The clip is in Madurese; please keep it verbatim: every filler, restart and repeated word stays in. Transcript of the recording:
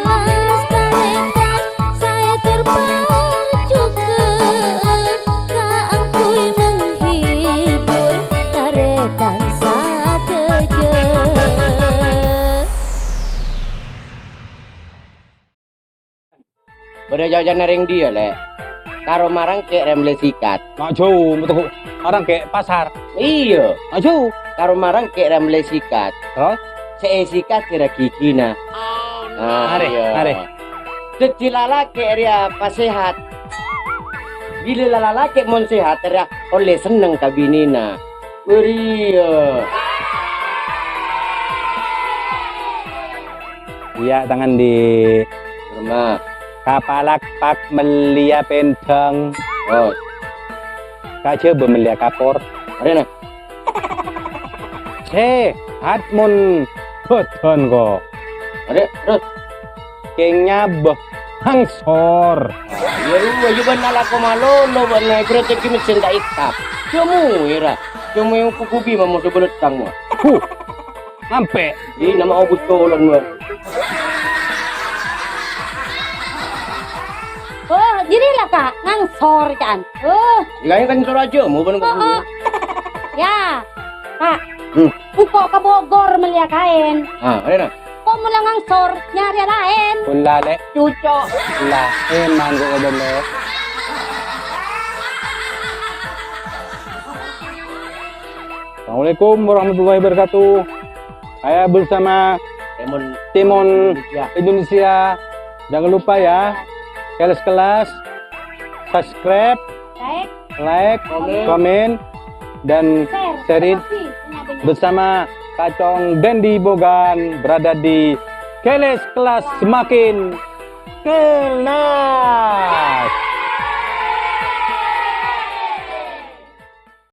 Pas taretan sae terpajuke, kaangguy menghibur taretan sadhâjâ. Bâdâ jhâjhâna rèng dhiyâ, Lè'? Karo marang kè' rèya mellè sikat. Ma' jhâu, meto marang kè' pasar. Iyâ. Ma' jhâu. Karo marang kè' rèya mellè sikat. Terros? Sè èsikat kèra ghigina. Ah, arè, iyâ. Arè. Dhâddhi lalakè' rèya pasehat. Bilâ la-, lalakè' mon sehat rèya ollè senneng ka binèna. Bâriyâ. Iyâ, tang andi'. Roma. Kapalak pak mellèya pèndhâng. Oh. Kajhâbhâ mellèya kapor. Arèna. Sehat mon bhâdhân, ko'. Arè, terros? Kèng nyabâ ngangsor. Iyâ, rowa, iyâ, bâ'na lako malolo, bâ'na, berarti ghi' mèssèn ta' èkap. Jhâ' moyèra. Jhâ' moyè kukubi mamoso belettang, wa. Huh. Ampè'. Ih, nama obus tolon, wa. Oh, jârèya la, Ka', ngangsor, ca'an. Oh. Iyâ, kan soro ajâ, mau bân Oh, oh. Ya, Ka'. Hmm. Engko' ka Bogor mellèya kaèn. Ah, arèna. Ko' mola ngangsor, nyarè laèn. Pola, Lè'. Cuco'. Lah, emang kok bâdâ. Assalamualaikum warahmatullahi wabarakatuh. Saya bersama Timun Timun Indonesia. Indonesia. Jangan lupa ya, kelas-kelas, subscribe, Like. Like, Komen. Komen, dan Share. Share it Tapi punya banyak. Bersama Kacong Dendi Bogan berada di Keles Kelas Semakin Kelas.